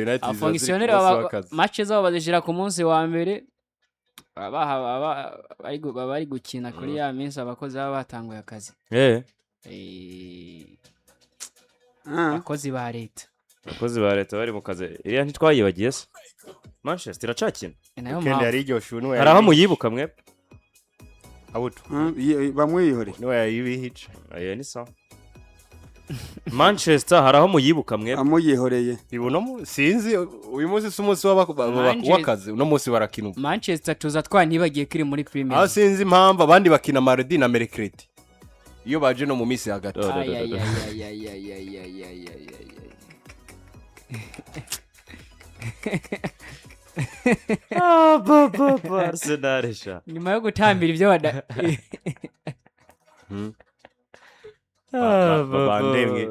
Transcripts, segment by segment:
United ziba ziri ku Abafonctionnaire munsi baba w'akazi. Match zabo bazishira ku munsi wa mbere, baba bari gukina kuri ya minsi abakozi baba batanguye akazi. Abakozi ba leta. Abakozi ba leta bari mu kazi. Iriya ntitwayibagiye se? Manchester iracakina. Ni nayo Weekend mpamvu. yari iryoshe, ubu niwe Hari aho yayibihice. muyibuka mwe? Abutu. Bamwihoreye. Niwe yayibihice. Ayo ni sawa. Manchester hari aho muyibuka mwe? Amuyihoreye. Uno sinzi, uyu munsi si umunsi w'akazi, uno munsi barakina ubu. Manchester tuza twanibagiye ko iri muri Premier. Aho sinzi impamvu abandi bakina mardi na mercredi, iyo baje no mu minsi hagati. Do, do, do, Ay, ay, do. ay, ay, ay, ay, ay, ay, ay, ay, ay, ay. Ah, ba, ba, ba, Arsenal sha. Nyuma yo gutambira ibyo bada. Ah, ba, ba.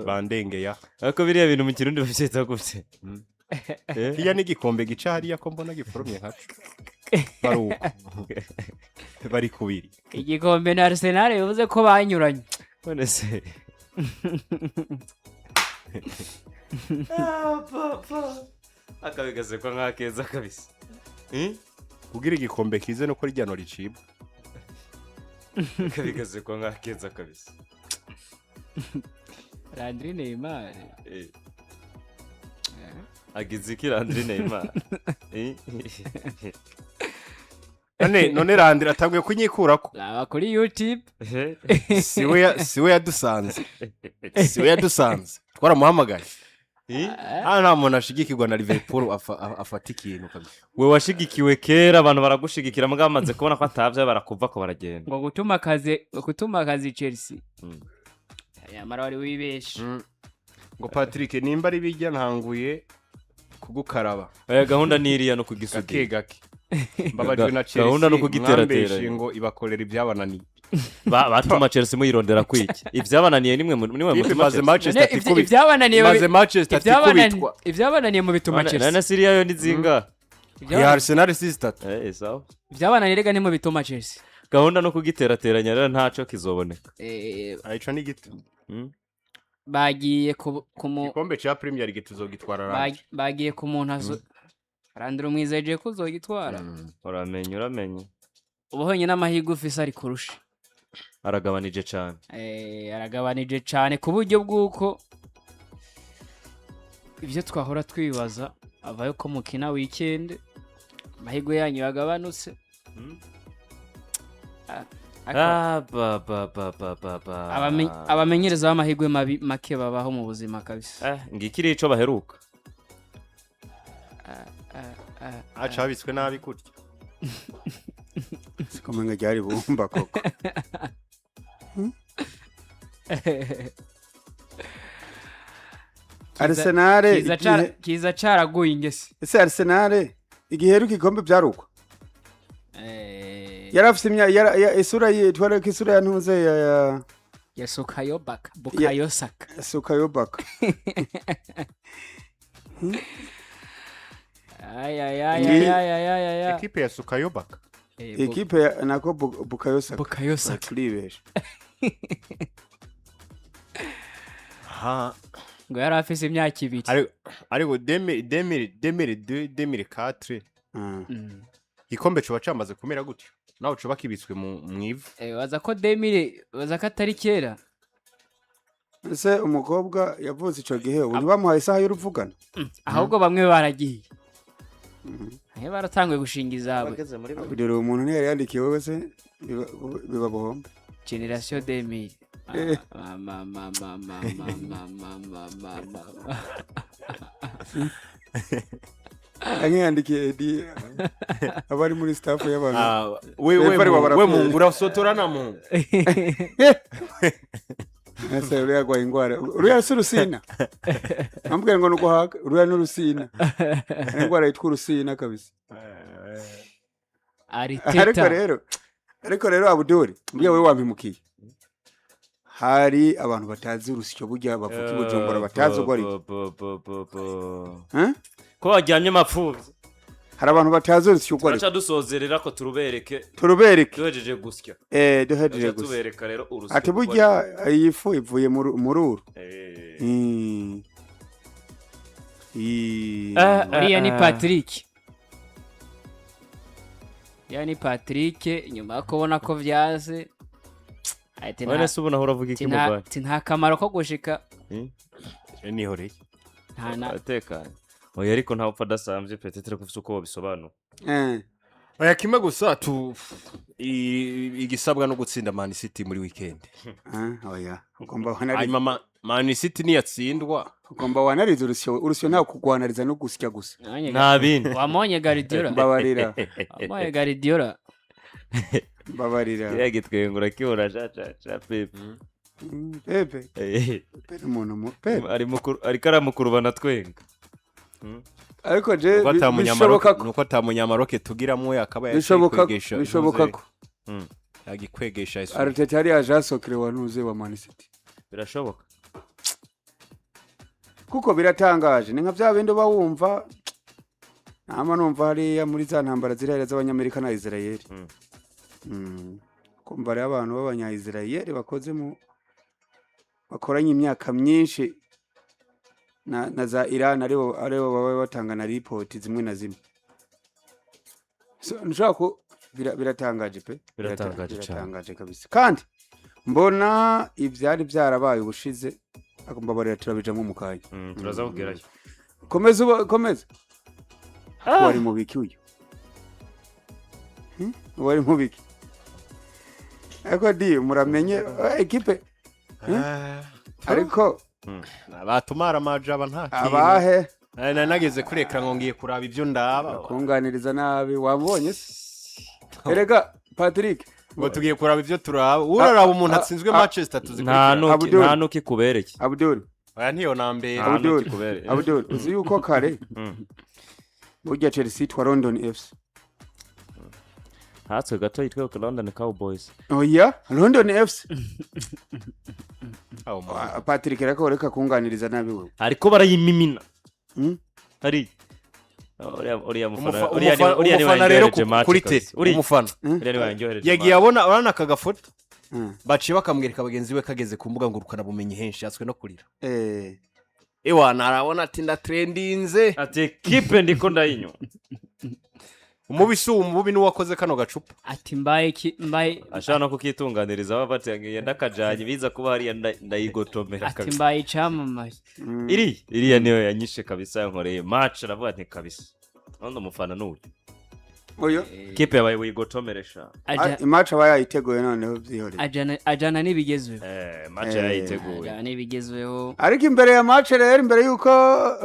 Bandengeya. Ariko biriya bintu mu Kirundi babyita gute? Hirya n'igikombe gica hariya ko mbona giforomye nkaco, bari uko bari kubiri. Igikombe na Arsenal bivuze ko banyuranye. None se. Ah, ba, ba. Akabi gasekwa nk'akeza kabisa. Eh? Kugira igikombe kize nuko ryano ricibwa. Akabi gasekwa nk'akeza kabisa. Landry Neymar. Agize iki Landry Neymar? None Landry atanguye kunyikurako. Raba kuri YouTube. Siwe yadusanze, siwe yadusanze, twaramuhamagaye. Hano nta muntu ashigikirwa na Liverpool afata ikintu kabisa. We washigikiwe kera, abantu baragushigikira, mbwa bamaze kubona ko atavya barakuva ko baragenda. Ngo gutuma akazi Chelsea. Yamara wari wibeshe. Ngo Patrick, nimba ari bijya ntanguye kugukaraba. Oya, gahunda ni iriya no Gake kugisudira. gake. Mbabajwe na Chelsea. Gahunda ni ukugiteratera. Mwambeshe ngo ibakorera ibyabananiye. Batuma Chelsea muyirondera kwiki? Ivyabananiye nimwe nimwe Kipe mutuma maze Chelsea. Manchester None ibyabananiye maze Manchester tikubitwa. Ibyabananiye mu bituma None Chelsea. Syria yo ni zinga? Ya Arsenal si zitatu. Eh, sawa. Ibyabananiye rega ni mu bituma Chelsea. Gahunda no kugiterateranya rero ntaco kizoboneka. Ayico ni gito. Bagiye ku ku mu Igikombe ca Premier League tuzogitwara Landry. Bagiye ku muntu azo Landry umwizeje ko uzogitwara. Uramenye, uramenye. Ubu honyine amahirwe ufise ari kurusha. Aragabanije cane. Aragabanije cyane ku buryo bw'uko ibyo twahora twibaza avayo ko mukina weekend amahirwe yanyu yagabanutse. Ah, ariko Ah, ba ba ba ba ba ba. Abamenyereza b'amahirwe mabi make babaho mu buzima kabisa. Eh, ngikiri ico baheruka. Acabitswe nabi gutya. Siko menga ryari bumba koko. Arsenal Kiza caraguye ingese. Ese Arsenal igihe heruka igikombe byari uko? Yari afise isura twareka isura ya ntuze ya Ya Sukayo Baka, Bukayo Saka. Sukayo Baka. Ay ay ay ay ay ay ay ay ay. Ekipe ya Sukayobaka. Ekipe ya nako Bukayo Saka. Bukayo Saka. Turibesha. Ha. Ngo yari afise imyaka 2. Ariko 2000 2002 2004 igikombe coba camaze kumera gutyo nawe coba kibitswe mu ivu. Baza ko 2000, baza ko atari kera. Ese umukobwa yavutse ico gihe ubu ntibamuhaye isaha y'uruvugano? Ahubwo bamwe baragiye. Baratanguye gushinga izabo. Bageze muri Dore uwo muntu ntiyari yandikiye wewe se biba buhombe. Generation 2000. Ma ma ma ma ma ma ma ma ma ma ma ma. Yankiyandikiye Edi abari muri staff y'abantu. Ah, we we Referee wa we baraperi. mungura sotorana mu. Ese uriya agwaye ingwara, uriya si urusina, ambwira ngo nuguhaga, uriya ni urusina. Hari ingwara yitwa urusina kabisa. Ariko Arteta. rero Abuduri, burya wewe wampimukiye. Hari abantu batazi urusyo burya bavuka i Bujumbura batazi uko ari. Eh? Ko wajyanye amapfubyi. Hari abantu batazi urusyo uko ari. Turaca dusozerera ko turubereke. Turubereke. Duhejeje gusya. Duhejeje Turaca gusya. tubereka rero urusyo. Ati burya iyi fu ivuye mu ruru. Uriya ni Patrick, uriya ni Patrick, nyuma yo kubona ko vyaze ati None se ubu naho uravuga iki muvanye? Ati nta kamaro ko gushika. Nihoreye. Nta na Atekanye. Oya, ariko ntawe upfa adasamvye, peut-être ko ufise uko babisobanura. Oya, kimwe gusa tu igisabwa no gutsinda Man City muri weekend. Ah, oya, ugomba wanariza. Hanyuma Man City niyatsindwa. Ugomba wanariza urusyo, urusyo nta kugwanariza no gusya gusa. Nabonye Nta bindi. Wamonye Guardiola? Mbabarira. Wamonye Guardiola? Mbabarira. Kiriya gitwengo urakibona ca ca ca Pepe. Pepe. Pepe ni umuntu Pepe. Ari mukuru, ariko aramukurubana twenga. Ariko je Nuko ata bishoboka ko nuko ata munyamaroke tugiramwo yakaba bishoboka yagikwegesha. Bishoboka ko Yagikwegesha isu. Arteta yari yaje asokere wa ntuze wa Man City. Birashoboka. Kuko biratangaje, ni nka bya bindi uba wumva nama numva hariya muri za ntambara ziriya z'Abanyamerika na Israel. Kumva rero abantu b'Abanya-Israel bakoze mu bakoranye imyaka myinshi na za Iran, aribo baba batanga na ripoti zimwe na zimwe. So, nshobora ku biratangaje pe. Biratangaje cane. Biratangaje kabisa, kandi mbona ivyari byarabaye ubushize agomba barira, turabijamo mu kanya. Turaza kugerayo. Komeza uba komeza. Wari mu biki uyu? Wari mu biki? Ariko di muramenye ekipe ariko Batumara amajaba nta kintu. Abahe? Nari nageze kuri écran ngo ngiye kuraba ibyo ndaba. Kunganiriza nabi, wamubonye se erega Patrick? Ngo tugiye kuraba ibyo turaba, uraraba umuntu atsinzwe match zitatu Nta zikurikira. nuki. Abdul. Nta nuki kubereke. Abdul. Oya, ntiyo nambere. Nta Abdul. nuki kubereke. Abdul, uzi yuko kare burya Chelsea yitwa London FC? Hatswe gato yitwa London Cowboys. Oya, London FC. Aho mu- Ah, Patrick, reka reka kunganiriza nabi wewe. Ariko barayimimina. Hari uriya mufana, uriya niwe Umufana rero wanyohereje match kuri kabisa. tele umufana Uriya niwe wanyohereje yagiye match. abona urabona aka gafoto, baciye bakamwereka bagenzi be kageze ku mbuga ngurukanabumenyi henshi, yatswe no kurira. Ewana, arabona ati ndatrendinze. Ati ekipe ndiko ndayinywa. Umubi si umubi n'uwakoze kano gacupa. Ati mbaye ki mbaye. Ashobora no kukitunganiriza baba bati ndakajanye biza kuba hariya ndayigotomera Ati kabisa. mbaye icamamare. Iriya niyo yanyishe kabisa, yankoreye match, aravuga ati kabisa none umufana n'uyu. Oyo. Kipe yabaye wigotomeresha. I match aba yayiteguye noneho, byihoreye. Ajana n'ibigezweho. Match yayiteguye. Ajana n'ibigezweho. Ariko imbere ya match rero, imbere yuko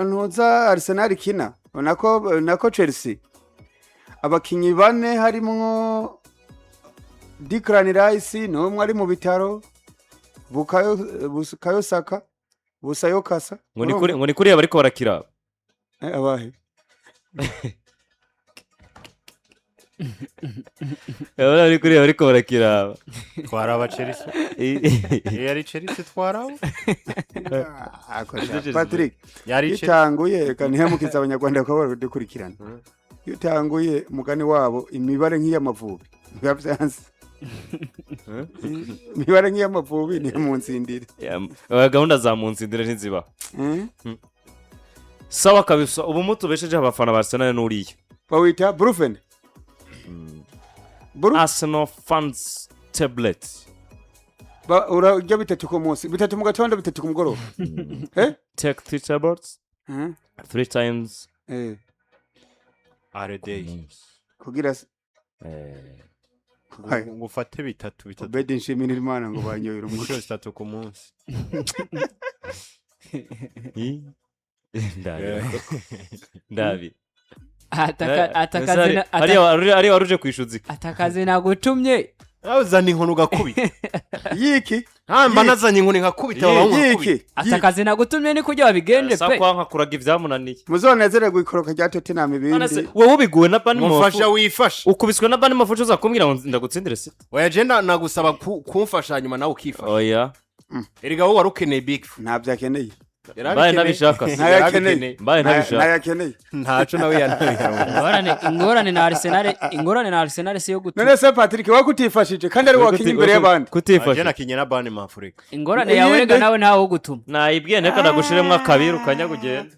ntuza Arsenal ikina nako Chelsea, abakinyi bane harimwo Declan Rice n'umwe ari mu bitaro, Bukayo Saka, Busayo Kasa. Ngo ni kuriya bariko barakira. Abahe? Urabona ni kuriya bariko barakiraba. Twaraba Chelsea, iyo yari Chelsea twaraba. Ah, akosha. Patrick, Yari iyo Chelsea. utanguye, reka ntihemukize Abanyarwanda bakaba bari kudukurikirana, iyo utanguye umugani wabo imibare nk'iy'Amavubi biba byanze, imibare nk'iy'Amavubi niyo mu ntsindire. Ya, gahunda za munzindire ntizibaho. Sawa kabisa, ubu mutubeshejeho abafana ba Arsenal n'uriya. Bawita Brufen Bru Arsenal fans tablet. Urarya bitatu ku munsi, bitatu mu gatondo, bitatu ku mugoroba. Take three tablets three times A day. Kugira Hai. Ngo ufate bitatu bitatu. Obedi, nshimira Imana ngo banyoye Inshuro umuco. zitatu ku munsi. Ndabi ndabi. Hariya waruje kwishuza iki? Atakazi nagutumye. Nawe uzana inkoni ugakubita. Yiki? Mba nazanye inkoni nkakubita, baba Yiki? nkakubita. Atakazi nagutumye ni kujya wabigenje Sa pe. kwa nkakuraga ibyamunaniye. Muzonezererwe ikoroka rya Tottenham. None se Ibindi wowe ubiguwe na Bournemouth? Mufasha wifashe. Ukubiswe na Bournemouth, uza kumbwira ngo ndagutsindire City? Oya, je nagusaba kumfasha hanyuma nawe ukifasha. Oya. Erega wowe wari ukeneye big four. Ntabyo akeneye. Mbaye ntabishaka se. Ntayakeneye. Mbaye ntabishaka. Ntayakeneye. Ntaco nawe yanabira. Ingorane na Arsenal si yo gutuma. None se Patrick, wowe kutifashije kandi ari wakinye imbere y'abandi? Kutifasha. Nakinye na Bournemouth Africa. Ingorane yawe rega nawe ntawe wo gutuma. Nayibwiye nteka ndagushiremo akabiri ukanya kugenda.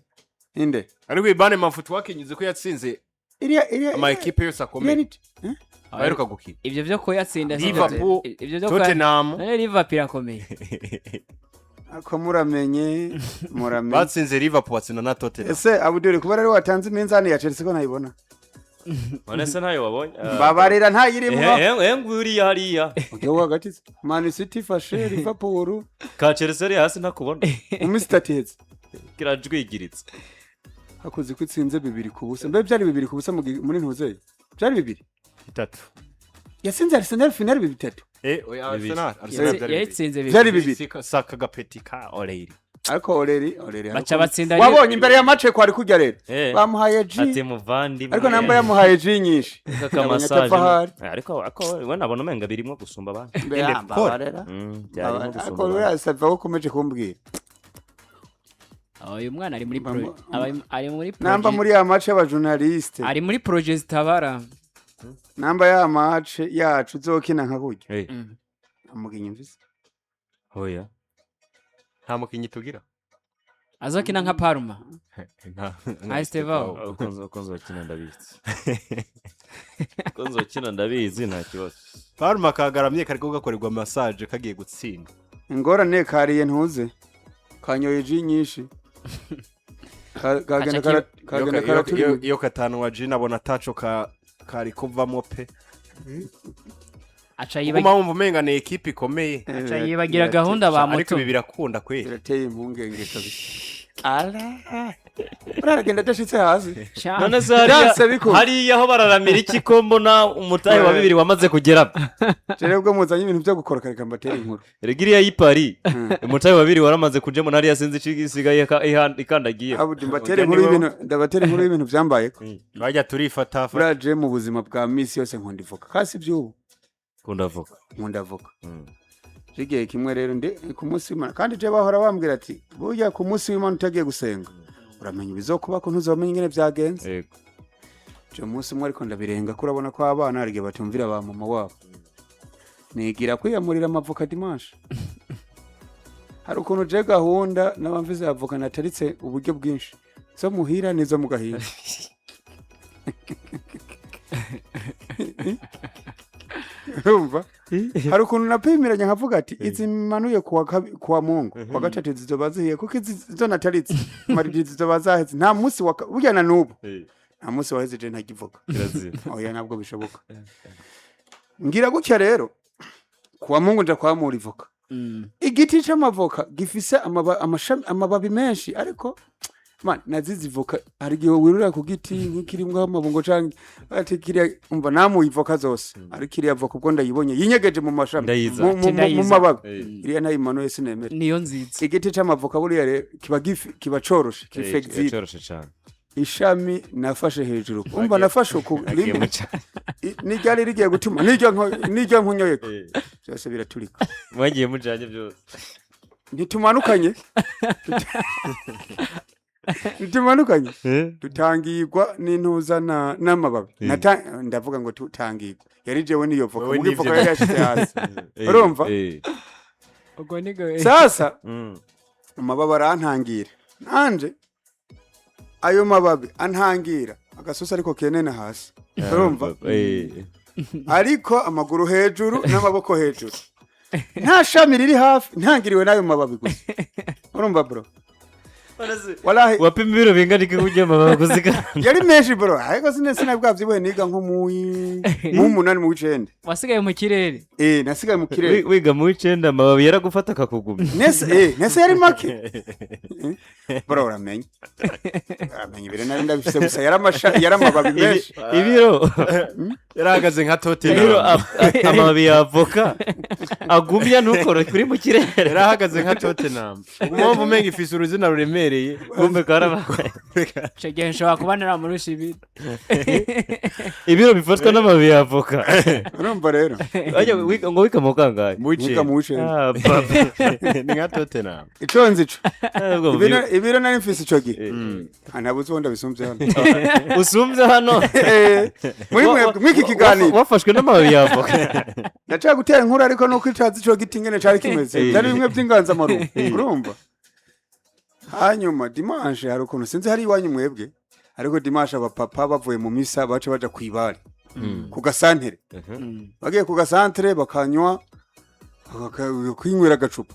Inde? Ariko iyi Bournemouth twakinyuze ko yatsinze Iriya ama ekipe yose iriya akomeye eh? aheruka gukina. Ivyo vyo kuyatsinda si Liverpool, ivyo vyo kuya- Tottenham. None Liverpool irakomeye. Ako muramenye, muramenye. Batsinze Liverpool, batsinda na Tottenham. Ese Abudul, kuba rero watanze iminzani ya Chelsea ko ntayibona? None se ntayo wabonye? Mbabarira, ntayirimwo. Nguriya hariya. Ugiye hagati, Man City ifashe Liverpool. Ka Chelsea ari hasi, ntakubona. Mu minsi 3 iheze. Kirajwigiritse. Hakoze ko itsinze 2-0. Mbe byari 2-0 muri ntuzeye? Byari 2? 3. Yatsinze Arsenal finale 2-3. Oya. 2. Arsenal byari 2. Yayitsinze Byari 2. 2. Saka gapeti ka O'Reilly. Ariko O'Reilly Baca batsinda. Wabonye imbere ya match kwari kujya rero bamuhaye G. Ati muvandimwe. Ariko namba yamuhaye G nyinshi. Kamasaje. Yabonye atapfa ahari. Ariko we nabona umenga birimwo gusumba abandi. Mbe Inde mbabarira. Byarimo Ariko gusumba abandi. uriya Sava wo ukomeje kumbwira. Uyu mwana ari muri ari muri Namba muri ya match y'abajournaliste. Ari muri projet zitabara. Namba ya match yacu uzokina nka kurya. Amuginye mvise. Oya. Nta mukinyi tugira. Azokina nka Parma, nka Estevao. Uko nzokina ndabizi, uko nzokina ndabizi, nta kibazo. Parma kagaramye kariko gakorerwa massage kagiye gutsinda. Ingorane kariye ntuze. Kanyoye G nyinshi. Kagenda Kaca kagenda Iyo karaturi. iyo katanu wa Jean abona ataco ka kari kuvamo pe. Aca Uguma yibagira wumva umenga ni ekipe ikomeye. Aca yibagira gahunda ba Ariko moto. ibi birakunda kweli. Birateye impungenge kabisa. Ala. Uraragenda adashitse hasi. Sha. None se hariya Byanse bikunze. hariya aho bararamira iki, ko mbona umutahe wa 2 wamaze kugera? Rero ubwo muzanye ibintu byo gukora, reka mbatere inkuru. Erega iriya y'i Paris, umutahe wa 2 waramaze kujemo, nariya sinzi ico isigaye ikandagiye. Abudi, mbatere inkuru y'ibintu, ndabatera inkuru y'ibintu byambayeko. Bajya turifata. Buriya je mu buzima bwa misi yose nkunda ivoka. Kasi iby'ubu. Kunda avoka. Nkunda avoka. Igihe kimwe rero ndi ku munsi w'Imana, kandi je bahora bambwira ati burya ku munsi w'Imana utagiye gusenga uramenya ibizokuba ko ntuzomenya ingene byagenze. Je umunsi umwe ariko ndabirenga ko urabona ko abana hari igihe batumvira ba mama wabo, nigira kwiyamurira amavoka dimanche. Hari ukuntu je gahunda n'abamvize avoka nataritse uburyo bwinshi, zo muhira n'izo mu gahinga. Urumva hari ukuntu napimiranye nkavuga ati izi manuye kuwa Mungu, kuwa gatatu zizoba zihiye, kuko izi zo nataritse maridi zizoba zaheze. Nta munsi wa burya na n'ubu nta munsi waheze je ntagivoka. Kirazira. Oya, ntabwo bishoboka. Ngira gutya rero, kuwa Mungu nja kwamura ivoka. Igiti c'amavoka gifise amashami, amababi menshi, ariko man nazize ivoka. Hari igihe wirurira ku giti nk'ikirimwo amabungo canke ati kiriya, umva namuye ivoka zose, ariko iriya voka ubwo ndayibonye yinyegeje mu mashami, Ndayiza. mu Ndayiza. mababi, iriya ntayimanuye sinemera. Niyo nziza. Igiti c'amavoka buriya rero kiba kiba coroshe, kiri flexible. Coroshe cane. Ishami nafashe hejuru, umva nafashe uku Agiye rimwe mu ca- n'iryari rigiye gutuma n'iryo nkunyoyeko byose biraturika. Mwagiye mujanye byose. Ntitumanukanye, ntitumanukanye, dutangirwa n'intuza n'amababi. Ndavuga ngo tutangirwa, yari jewe niyo voka. Wewe Muga n'ivyo. ivoka yari yashize hasi, urumva? Ubwo ni go. Sasa amababi arantangira, nanje ayo mababi antangira agasosi, ariko kenene hasi, urumva? Ariko amaguru hejuru n'amaboko hejuru, nta shami riri hafi, ntangiriwe n'ayo mababi gusa, urumva bro? Wallahi. Wapima ibiro bingana iki kugira amababi kuzigana? Yari menshi bro, ariko sinabwavyibuhe, niga nko mu 8, mu 9. Wasigaye mu kirere. Eh, nasigaye mu kirere. Wiga mu 9, amababi yaragufata akakugumya. Nese yari make. Bro, uramenye, uramenye ibiro nari ndabifise, gusa yari amababi menshi. Ibiro Yarahagaze nka ibiro Tottenham. Amababi ya avoka agumya ntukore kuri mu kirere. Yarahagaze nka Tottenham, uguma wumva umenga ifise uruzina ruremereye. Kumbe karabaye. Ico gihe nshobora kuba naramurusha ibiro. Ibiro bifatwa n'amababi ya avoka. Urumva rero. Ajya ngo wiga mu kangahe? Mu Niga mu 9. Ah, papa. Ni nka Tottenham. Ico nzi ico Ubwo ibiro nari mfise ico gihe. Ah, ntabuze uwo ndabisumbye hano. Usumbye hano? Eh, muri mwebwe mw'iki kiganiro. Wafashwe n'amababi ya avoka. Ndashaka gutera inkuru, ariko nuko icazi ico giti ingene cari kimeze, byari bimwe by'inganzamarumbu, urumva? Hanyuma dimanche hari ukuntu, sinzi hari iwanyu mwebwe, ariko dimanche abapapa bavuye mu misa baca baja kwibare ku gasantere. Bagiye ku gasantere bakanywa, kwinywera agacupa.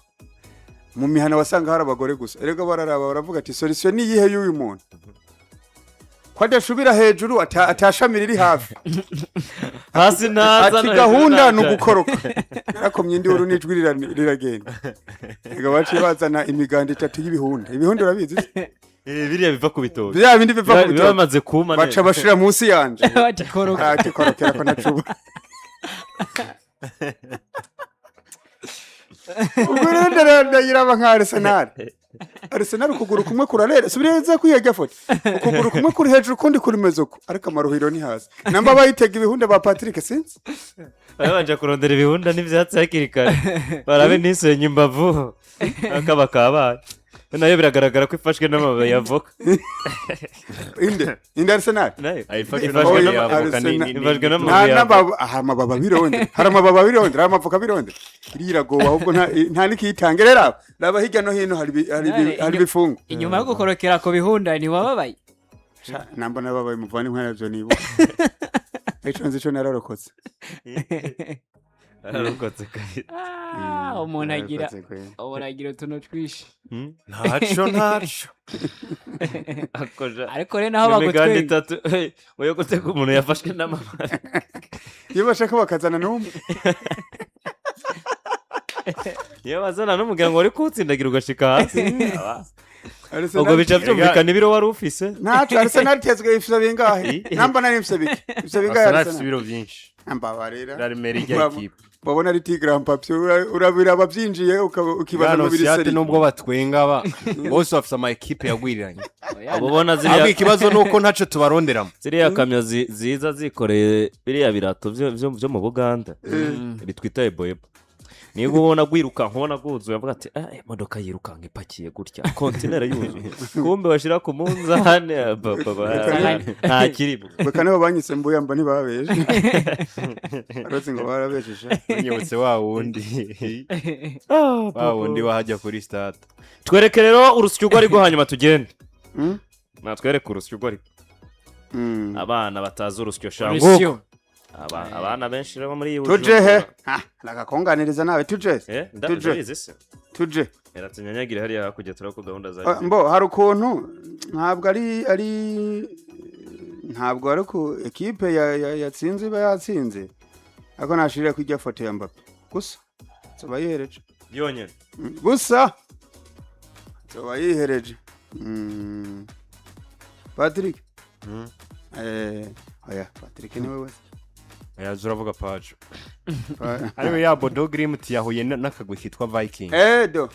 Mu mihana wasanga hari abagore gusa. Erega bararaba baravuga ati: "Solution ni iyihe y'uyu muntu ko adashubira hejuru, atashamira iri hafi?" Hasi ntaza Ati no hejuru gahunda ni ntaja. ugukoroka. Narakomye induru n'ijwi riragenda. Erega baciye bazana imiganda itatu y'ibihunda. Ibihunda urabizi se? Eh, biriya biva ku bitoki. Bya bindi biva ku biba bitoki. bimaze kuma Baca neza. bashira munsi yanje. Baca Ati korokera ko nacuba. Ubwo rero ndayiraba nka Arsenal. Arsenal ukuguru kumwe kurarera, subireza kwiyega foto, ukuguru kumwe kuri hejuru, ukundi kuri mezuko, ariko amaruhiro ni hasi. Namba bayitega ibihunda ba Patrick, sinzi. Babanje kurondera ibihunda n'ivyatsi hakiri kare, barabe ntisenye imbavu akaba kabaye. Nayo biragaragara ko ifashwe n'amababi ya avoka. Inde inde? Arsenal? Nayo Ifashwe ifashwe n'amababi n'ama- ya avoka Ifashwe Nta n'amababi ya avoka. n'amababa, aha amababa bironde, hari amababa bironde, hari amavoka bironde. Iriya iragoba ahubwo nta n'ikiyitange. Rero raba hirya no hino hari ibifungo. Inyuma yo gukorokera ku bihunda ntiwababaye? Sha, namba nababaye muvandimwe navyo nibuka. Ico nzi co nararokotse. Ararokotse kabisa. Ah, umuntu agira Nararokotse kweli. umuntu agira utuntu twinshi. Ntaco ntaco. Akoja Ariko rero naho imiganda bagutwenga itatu yo gutega umuntu yafashwe n'amababi. Iyo bashaka bakazana n'umwe. Iyo bazana n'umuryango wari kuwutsindagira ugashika hasi. Arsenal- Ubwo bica byumvikana ibiro wari ufise. Ntaco. Arsenal itezwe ifise bingahe? Namba nari mfise bike, ifise bingahe? Arsenal ifise Arsenal ibiro vyinshi. Mbabarira. Iraremera irya ekipe. Babona ari Tigre Mpapyo, urabiraba byinjiye ukibaza Bwana ngo biri Osiate seri. nubwo batwenga ba bose bafise ama ekipe yagwiriranye. Oya, Abo ubona Ahubwo ziriya ikibazo ni uko ntaco tubaronderamo. Ziriya kamyo ziza zikoreye biriya birato vyo mu Buganda bitwita eboebo, niba ubona gwirukanka ubona bwuzuye, avuga ati: "Ah, imodoka yirukanka ipakiye gutya, kontineri yuzuye," kumbe bashyira ku munzani, ah, nta kirimo. Baka nabo banyise mbuya mba ntibabeje, arotse ngo barabejeje. Unyibutse wa wundi Ah, wa wundi wahajya kuri stade. Twereke rero urusyo urwo ariko hanyuma tugende. Mm? Natwereke urusyo urwo ariko. Abana batazi urusyo shangu. Urusyo. Abana benshi rero muri iyi Tuje he? Ha, nakakunganiriza nawe, tuje. Eh, Tuje. ndabizi se. Tuje. Era tunyanyagire hariya hakurya turako gahunda za Ah, mbo hari ukuntu ntabwo ari ntabwo ari ku ekipe yatsinze iba yatsinze, ariko nashirira ko ijya foto ya Mbappe gusa nzoba yihereje. Yonyine. Gusa nzoba yihereje. Patrick. Oya, Patrick niwe wese. Yaza uravuga pajo ariwe ya Bodo Glimt yahuye n'akagwi kitwa Viking. Edo.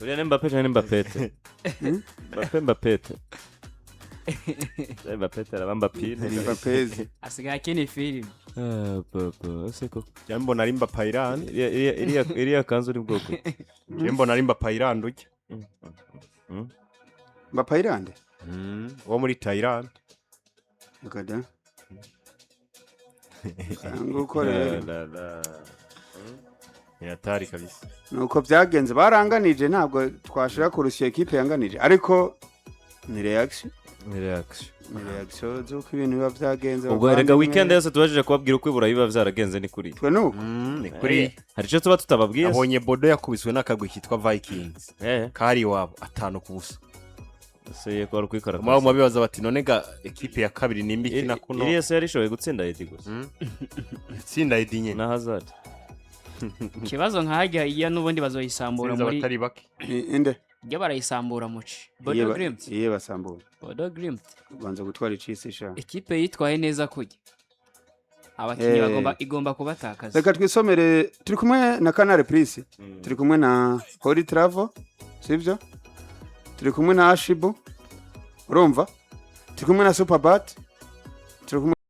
Uriya ni Mbappe cyangwa ni Mbappete? Mbappe, Mbappete. Mbappete araba Mbappine. Mbappezi. Asigaye akina filime. Ah, papa, ese koko. Njye mbona ari Mbappe Iran. Iriya kanzu uri bwoko ki? Njye mbona ari Mbappe Iran urya. Mbappe irande. Wo muri Thailand. Kada nguko rero. La, la. Ni hatari kabisa. Nuko byagenze, baranganije, ntabwo twashira kurusha ekipe yanganije, ariko ni reaction. Ni reaction. Ni reaction z'uko ibintu biba byagenze. Ubwo erega bavandimwe. weekend yose tubajije kubabwira uko iburayi biba byaragenze ni kuri. Twe nuko. Ni kuri. Hari icyo tuba tutababwiye se? Abonye Bodo yakubiswe n'akagwi kitwa Vikings. Eh, Kari iwabo 5-0. Se ye ko ari kwikora. Mwaba bibaza bati: "None ga ekipe ya kabiri nimba ikina kuno?" Iriya se yarishoboye gutsinda Edi gusa. Itsinda Edi nyene. Na Hazard. Ikibazo nka hajya iya n'ubundi bazoyisambura Itsinze muri abatari bake. Ni inde? Ijya barayisambura muci Iye Bodo Glimt. Iye basambura. Bodo Glimt. Banza gutwara icisi sha. Ikipe yitwaye neza kujya abakinnyi bagomba igomba kubatakaza. Reka twisomere, turi kumwe na Canal Plus, turi kumwe na Holy Travel, sibyo? Turi kumwe na Ashibu, urumva, turi kumwe na Superbat, turi kumwe.